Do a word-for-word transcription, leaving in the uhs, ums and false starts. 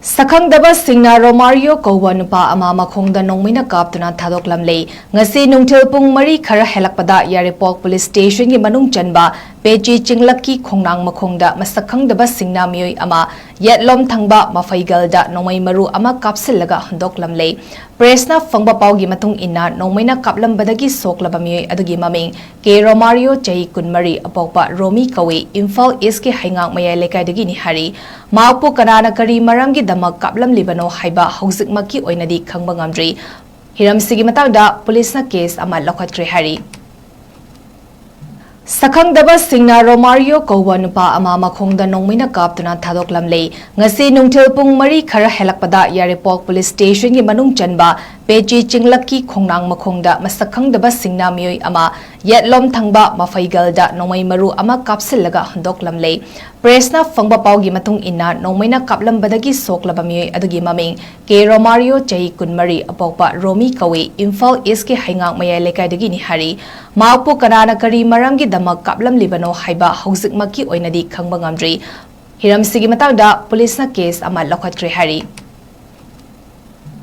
ꯁꯛꯈꯪꯗꯕꯁꯤꯡꯅ Romario ꯀꯧꯕ ꯅꯨꯄꯥ ꯑꯃ ꯃꯈꯣꯡꯗ ꯅꯣꯡꯃꯩꯅ ꯀꯥꯞꯇꯨꯅ ꯊꯥꯗꯣꯛꯂꯝꯂꯦ꯫ ꯉꯁꯤ ꯅꯨꯡꯊꯤꯜ ꯄꯨꯡ ꯃꯔꯤ ꯈꯔ ꯍꯦꯜꯂꯛꯄꯗ ꯌꯥꯏꯔꯤꯄꯣꯛ ꯄꯨꯂꯤꯁ ꯁ꯭ꯇꯦꯁꯟꯒꯤ ꯃꯅꯨꯡ ꯆꯟꯕ ꯄꯦꯆꯤ ꯆꯤꯡꯂꯛꯀꯤ ꯈꯣꯡꯅꯥꯡ ꯃꯈꯣꯡꯗ ꯃꯁꯛ ꯈꯪꯗꯕꯁꯤꯡꯅ ꯃꯤꯑꯣꯏ ꯑꯃ ꯌꯦꯠꯂꯣꯝ ꯊꯪꯕ ꯃꯐꯩꯒꯜꯗ ꯅꯣꯡꯃꯩ ꯃꯔꯨ ꯑꯃ ꯀꯥꯞꯁꯤꯜꯂꯒ ꯍꯨꯟꯗꯣꯛꯂꯝꯂꯦ꯫ ꯄ꯭ꯔꯦꯁꯅ ꯐꯪꯕ ꯄꯥꯎꯒꯤ ꯃꯇꯨꯡ ꯏꯟꯅ, ꯅꯣꯡꯃꯩꯅ ꯀꯥꯞꯂꯝꯕꯗꯒꯤ ꯁꯣꯛꯂꯕ ꯃꯤꯑꯣꯏ ꯑꯗꯨꯒꯤ ꯃꯃꯤꯡ ꯀꯦ ꯔꯣꯃꯥꯔꯤꯌꯣ, ꯆꯍꯤ ꯀꯨꯟꯃꯔꯤ, ꯑꯄꯣꯛꯄ ꯔꯣꯃꯤ ꯀꯧꯏ, ꯏꯝꯐꯥꯜ ꯏꯁꯀꯤ ꯍꯩꯉꯥꯡ ꯃꯌꯥꯏ ꯂꯩꯀꯥꯏꯗꯒꯤꯅꯤ ꯍꯥꯏꯔꯤ꯫ ꯃꯍꯥꯛꯄꯨ ꯀꯅꯥꯅ ꯀꯔꯤ ꯃꯔꯝꯒꯤꯗꯃꯛ ꯀꯥꯞꯂꯝꯂꯤꯕꯅꯣ ꯍꯥꯏꯕ ꯍꯧꯖꯤꯛꯃꯛꯀꯤ ꯑꯣꯏꯅꯗꯤ ꯈꯪꯕ ꯉꯝꯗ꯭ꯔꯤ꯫ ꯍꯤꯔꯝꯁꯤꯒꯤ ꯃꯇꯥꯡꯗ ꯄꯨꯂꯤꯁꯅ ꯀꯦꯁ ꯑꯃ ꯂꯧꯈꯠꯈ꯭ꯔꯦ ꯍꯥꯏꯔꯤ꯫ ꯁꯛꯈꯪꯗꯕꯁꯤꯡꯅ ꯔꯣꯃꯥꯔꯤꯌꯣ ꯀꯧꯕ ꯅꯨꯄꯥ ꯑꯃ ꯃꯈꯣꯡꯗ ꯅꯣꯡꯃꯩꯅ ꯀꯥꯞꯇꯨꯅ ꯊꯥꯗꯣꯛꯂꯝꯂꯦ꯫ ꯉꯁꯤ ꯅꯨꯡꯊꯤꯜ ꯄꯨꯡ ꯃꯔꯤ ꯈꯔ ꯍꯦꯜꯂꯛꯄꯗ ꯌꯥꯏꯔꯤꯄꯣꯛ ꯄꯨꯂꯤꯁ ꯁ꯭ꯇꯦꯁꯟꯒꯤ ꯃꯅꯨꯡ ꯆꯟꯕ ꯄꯦꯆꯤ ꯆꯤꯡꯂꯛꯀꯤ ꯈꯣꯡꯅꯥꯡ ꯃꯈꯣꯡꯗ ꯃꯁꯛ ꯈꯪꯗꯕꯁꯤꯡꯅ ꯃꯤꯑꯣꯏ ꯑꯃ ꯌꯦꯠꯂꯣꯝ ꯊꯪꯕ ꯃꯐꯩꯒꯜꯗ ꯅꯣꯡꯃꯩ ꯃꯔꯨ ꯑꯃ ꯀꯥꯞꯁꯤꯜꯂꯒ ꯍꯨꯟꯗꯣꯛꯂꯝꯂꯦ꯫ ꯄ꯭ꯔꯦꯁꯅ ꯐꯪꯕ ꯄꯥꯎꯒꯤ ꯃꯇꯨꯡ ꯏꯟꯅ, ꯅꯣꯡꯃꯩꯅ ꯀꯥꯞꯂꯝꯕꯗꯒꯤ ꯁꯣꯛꯂꯕ ꯃꯤꯑꯣꯏ ꯑꯗꯨꯒꯤ ꯃꯃꯤꯡ ꯀꯦ ꯔꯣꯃꯥꯔꯤꯌꯣ, ꯆꯍꯤ ꯀꯨꯟꯃꯔꯤ, ꯑꯄꯣꯛꯄ ꯔꯣꯃꯤ ꯀꯧꯏ, ꯏꯝꯐꯥꯜ ꯏꯁꯀꯤ ꯍꯩꯉꯥꯡ ꯃꯌꯥꯏ ꯂꯩꯀꯥꯏꯗꯒꯤꯅꯤ ꯍꯥꯏꯔꯤ꯫ ꯃꯍꯥꯛꯄꯨ ꯀꯅꯥꯅ ꯀꯔꯤ ꯃꯔꯝꯒꯤꯗꯃꯛ ꯀꯥꯞꯂꯝꯂꯤꯕꯅꯣ ꯍꯥꯏꯕ ꯍꯧꯖꯤꯛꯃꯛꯀꯤ ꯑꯣꯏꯅꯗꯤ ꯈꯪꯕ ꯉꯝꯗ꯭ꯔꯤ꯫ ꯍꯤꯔꯝꯁꯤꯒꯤ ꯃꯇꯥꯡꯗ ꯄꯨꯂꯤꯁꯅ ꯀꯦꯁ ꯑꯃ ꯂꯧꯈꯠꯈ꯭ꯔꯦ ꯍꯥꯏꯔꯤ꯫